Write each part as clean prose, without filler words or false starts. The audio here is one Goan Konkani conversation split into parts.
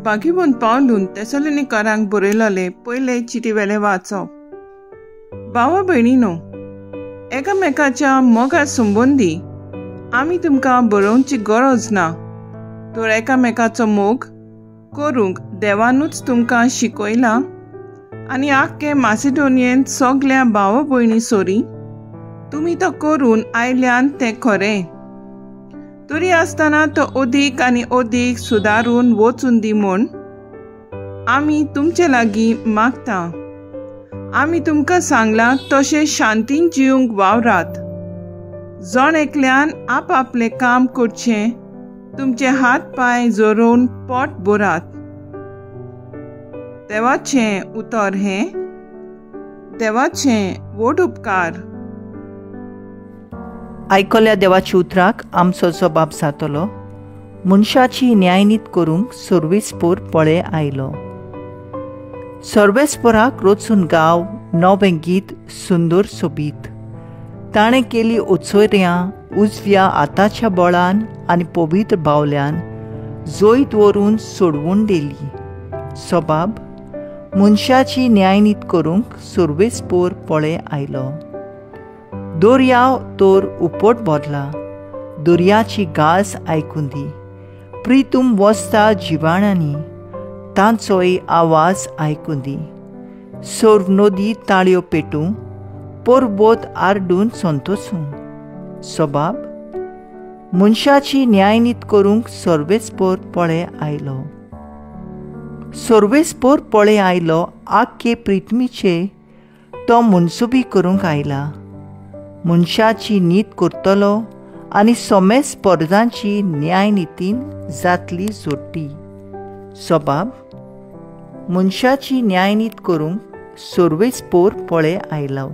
भाग्यवंत पावलून तेसलोनिकारांक बरयलेले पयले चिटी वेले वाचप. भावा भयणीनो, एकामेकाच्या मोगा संबंदी आमी तुमकां बरोवची गरज ना, तर एकामेकाचो मोग करूंक देवानूच तुमकां शिकयला आनी आख्खे मासिडोनियेंत सगल्या भावा भयणी सोरी तुमी तो करून आयल्यान तें खरें. तरी आसतना तो अदीक आनी अदीक सुदारून वचून दी म्हूण आमी तुमचे लागीं मागता. आमी तुमकां सांगलां तशें शांतीन जिवंक वावरात. जण एकल्यान आपआपलें काम करचें, तुमचे हात पांय जोरोवन पोट भरात. देवाचें उतर हें. देवाचें व्हड उपकार. आयकल्या देवाच्या उतराक आमचो जबाब जातलो. मनशाची न्यायनीत करूंक सर्वेस्पोर पळे आयलो. सर्वेस्पोराक रचून गांव नवें गीत सुंदर सोबीत. ताणें केली ओचोऱ्यां उजव्या हाताच्या बळान आनी पवित्र बावल्यान जैत व्हरून सोडवून दिली. सबाब मनशाची न्यायनीत करूंक सर्वेस्पोर पळे आयलो. दर्या तर उपट बदला, दर्याची गाज आयकून दी. प्रितूम वसता जिवाणांनी, तांचोय आवाज आयकून दी. सर्व नदी ताळयो पेटूं, परबोत आरडून संतोसूं. सबाब मनशाची न्यायनीत करूंक सर्वेस्पोर पळे आयलो. सर्वेस्पोर पळे आयलो आख्खे प्रिथमीचे तो मनसुबी करूंक आयला. मनशाची नीत करतलो आनी समेस्त परजांची न्यायनितीन जातली जोडटी. सबाब मनशाची न्यायनीत करूंक सर्वेस्पोर पळे आयलो.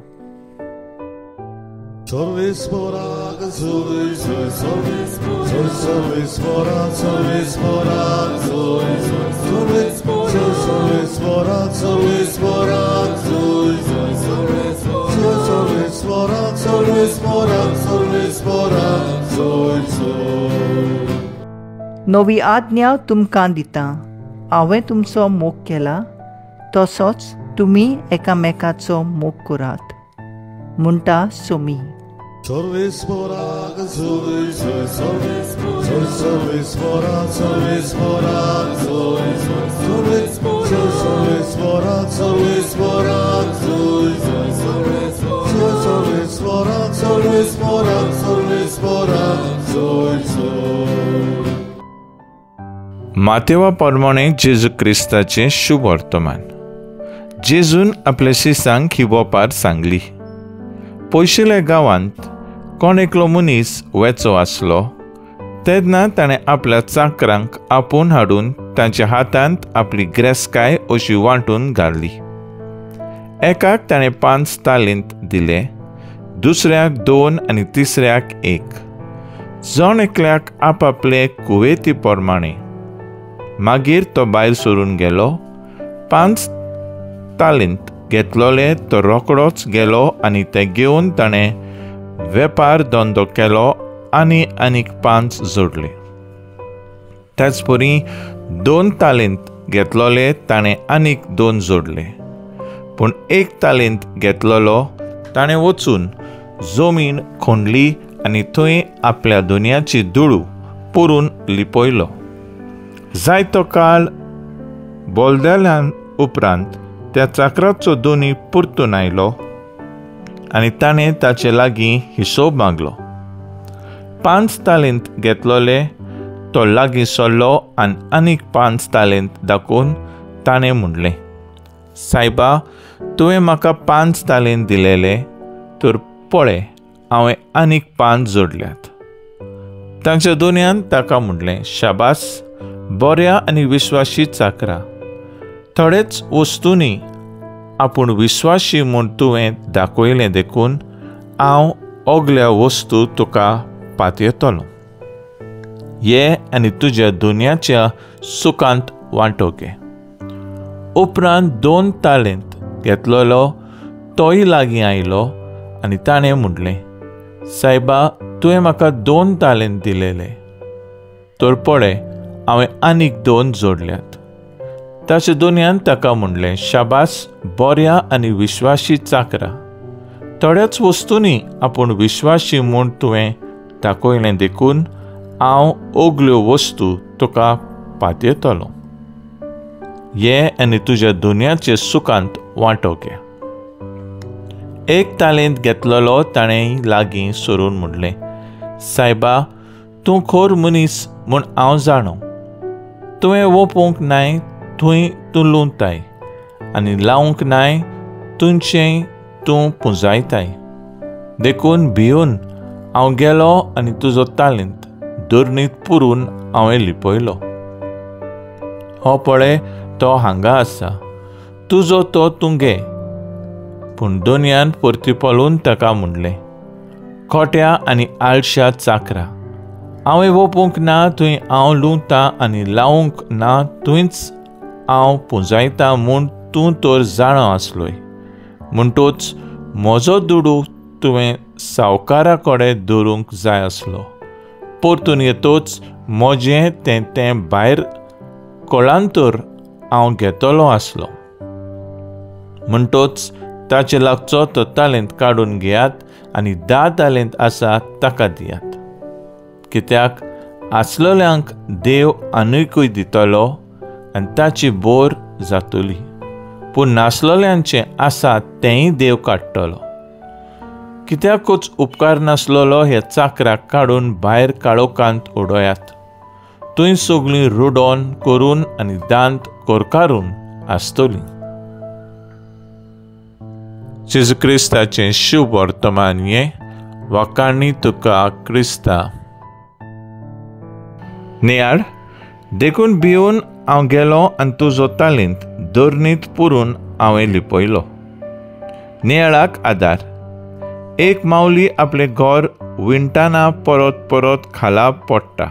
नवी आज्ञा तुमकां दिता, हांवें तुमचो मोग केला तसोच तुमी एकामेकाचो मोग करात म्हणटा सोमी. मातेवा प्रमाणे जेजू क्रिस्ताचें शुभ वर्तमान. जेजून आपल्या शिसांक ही वपार सांगली. पयशिल्या गांवांत कोण एकलो मनीस वेचो आसलो तेन्ना ताणें आपल्या चाकरांक आपोवन हाडून तांच्या हातांत आपली ग्रेसकाय अशी वांटून घाली. एकाक ताणें 5 तालिंत दिले, दुसऱ्याक 2 आनी तिसऱ्याक 1, जण एकल्याक आपापले कुवेती प्रमाणे. मागीर तो भायर सरून गेलो. 5 तालिंत घेतलोले तो रोकडोच गेलो आनी ते घेवन ताणें वेपार धंदो केलो आनी आनीक 5 जोडले. त्याच परी 2 तालिंत घेतलोले ताणें आनीक 2 जोडले. पूण 1 तालिंत घेतलोलो ताणें वचून जमीन खोंडली आनी थंय आपल्या दुनियाची दुडू पुरून लिपयलो. जायतो काळ बोलदेल्यान उपरांत त्या चाकराचो दोनी परतून आयलो आनी ताणें ताचे लागीं हिशोब मागलो. 5 तालिंत घेतलोले तो लागीं सरलो आनी आनीक 5 तालिंत दाखोवन ताणें म्हणलें, सायबा, तुवें म्हाका 5 तालिंत दिलेले, तर पळय हांवें आनीक 5 जोडल्यात. तांच्या दोनयान ताका म्हणलें, शाबास, बऱ्या आनी विश्वासी चाकरा, थोडेच वस्तूंनी आपूण विश्वासी म्हूण तुवें दाखयलें देखून हांव ओगल्या वस्तू तुका पातयेतलो. ये आनी तुज्या दुनियाच्या सुखांत वांटो घे. उपरांत 2 तालिंत घेतलोलो तोय लागीं आयलो आनी ताणें म्हणलें, सायबा, तुवें म्हाका 2 तालिंत दिलेले, तर पळय हांवें आनीक 2 जोडल्यात. ताचे दोनयान ताका म्हणलें, शाबास बऱ्या आनी विश्वासी चाकरा, थोड्याच वस्तूंनी आपूण विश्वासी म्हूण तुवें दाखयलें देखून हांव ओगल्यो वस्तू तुका पातयतलो. ये आनी तुज्या दुनियाचे सुखांत वांटो घे. एक तालेंत घेतलेलो ताणें लागीं सरून म्हणलें, सायबा, तूं खोर मनीस म्हूण हांव जाणो. तुवें वोपूंक नाय थंय तूं लुंताय आनी लावंक नाय तुमचें तूं पुंजायताय. देखून भिवन हांव गेलो आनी तुजो तालेंत धरणीत पुरून हांवें लिपयलो. हो पळय तो हांगा आसा, तुजो तो तूं घे. पूण दोनयान परतीपलून ताका म्हणलें, खोट्या आनी आळश्या चाकरा, हांवें वोपूंक ना थंय हांव लुंवता आनी लावंक ना थंयच हांव पुंजायता म्हूण तूं तर जाणो आसलोय. म्हणटोच म्हजो दुडू तुवें सावकारा कडेन दवरूंक जाय आसलो. परतून येतोच म्हजें तें तें भायर कळांतर हांव घेतलो आसलो. म्हणटोच ताचे लागचो तो तालेंत काडून घेयात आनी 10 तालेंत आसा ताका दियात. कित्याक आसलेल्यांक देव आनीकूय दितलो आनी ताची बोर जातली, पूण नासलेल्यांचें आसा तेंय देव काडटलो. कित्याकूच उपकार नासलेलो ह्या चाकराक काडून भायर काळोखांत उडयात. थंय सगळीं रुडोन करून आनी दांत कोरकारून आसतलीं. जेजू क्रिस्ताचें शुभ वर्तमान हें. वाखाणी तुका क्रिस्ता. नियाळ, देखून भिवन हांव गेलो आनी तुजो तालेंत धरणीत पुरून हांवें लिपयलो. नियाळाक आदार. एक मावली आपलें घर विणटाना परत परत खाला पडटा.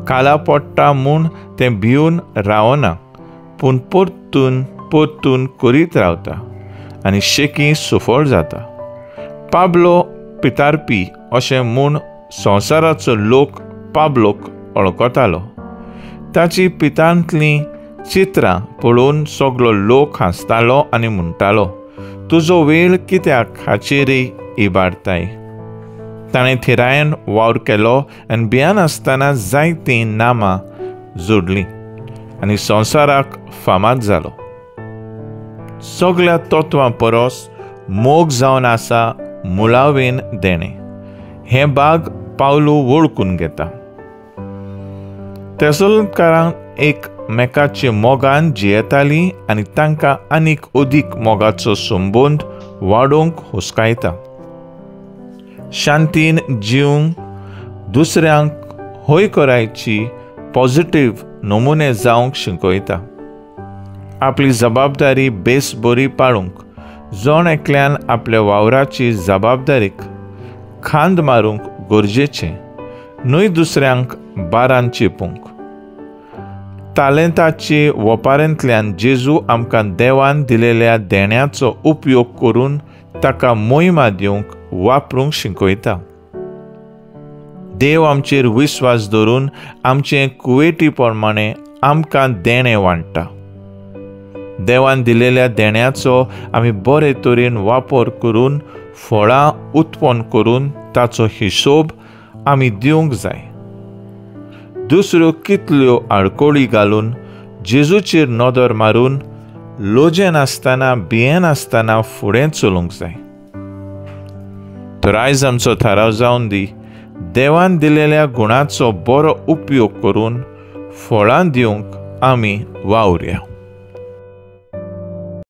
खाला पडटा म्हूण तें भिवन रावना, पूण परतून परतून करीत रावता आनी शेकी सुफळ जाता. पाबलो पितारपी अशें म्हूण संवसाराचो लोक पाबलोक वळखतालो. ताची पितांतलीं चित्रां पळोवन सगलो लोक हांसतालो आनी म्हणटालो, तुजो वेळ कित्याक हाचेरय इबाडताय. ताणें थिरायेन वावर केलो आनी भियेनासतना जायतीं नामां जोडलीं आनी संवसाराक फामाद जालो. सगळ्या तत्वां परस मोग जावन आसा मुळावेन देणें. हें बाग पावलू वळखून घेता. तेसलकारांक एकमेकाचे मोगान जियेतालीं आनी तांकां आनीक अदीक मोगाचो संबंद वाडोवंक हुस्कायता. शांतीन जिवंक दुसऱ्यांक हय करायची पॉझिटीव नमुने जावंक शिकयता. आपली जबाबदारी बेस बरी पाळूंक जण एकल्यान आपल्या वावराची जबाबदारीक खांद मारूंक गरजेचें, न्हय दुसऱ्यांक बारान चेपूंक. तालेंताचे वपारेंतल्यान जेजू आमकां देवान दिलेल्या देण्याचो उपयोग करून ताका मोहिमा दिवंक वापरूंक शिकयता. देव आमचेर विस्वास धरून आमचे कुवेटी प्रमाणे आमकां देणें वांट्टा. देवान दिलेल्या देण्याचो आमी बरे तरेन वापर करून फळां उत्पन्न करून ताचो हिशोब आमी दिवंक जाय. दुसऱ्यो कितल्यो आडकोळी घालून जेजूचेर नदर मारून लोजेनासतना भियेनासतना फुडें चलूंक जाय. तर आयज आमचो थाराव जावन दी, देवान दिलेल्या गुणाचो बरो उपयोग करून फळां दिवंक आमी वावुरया.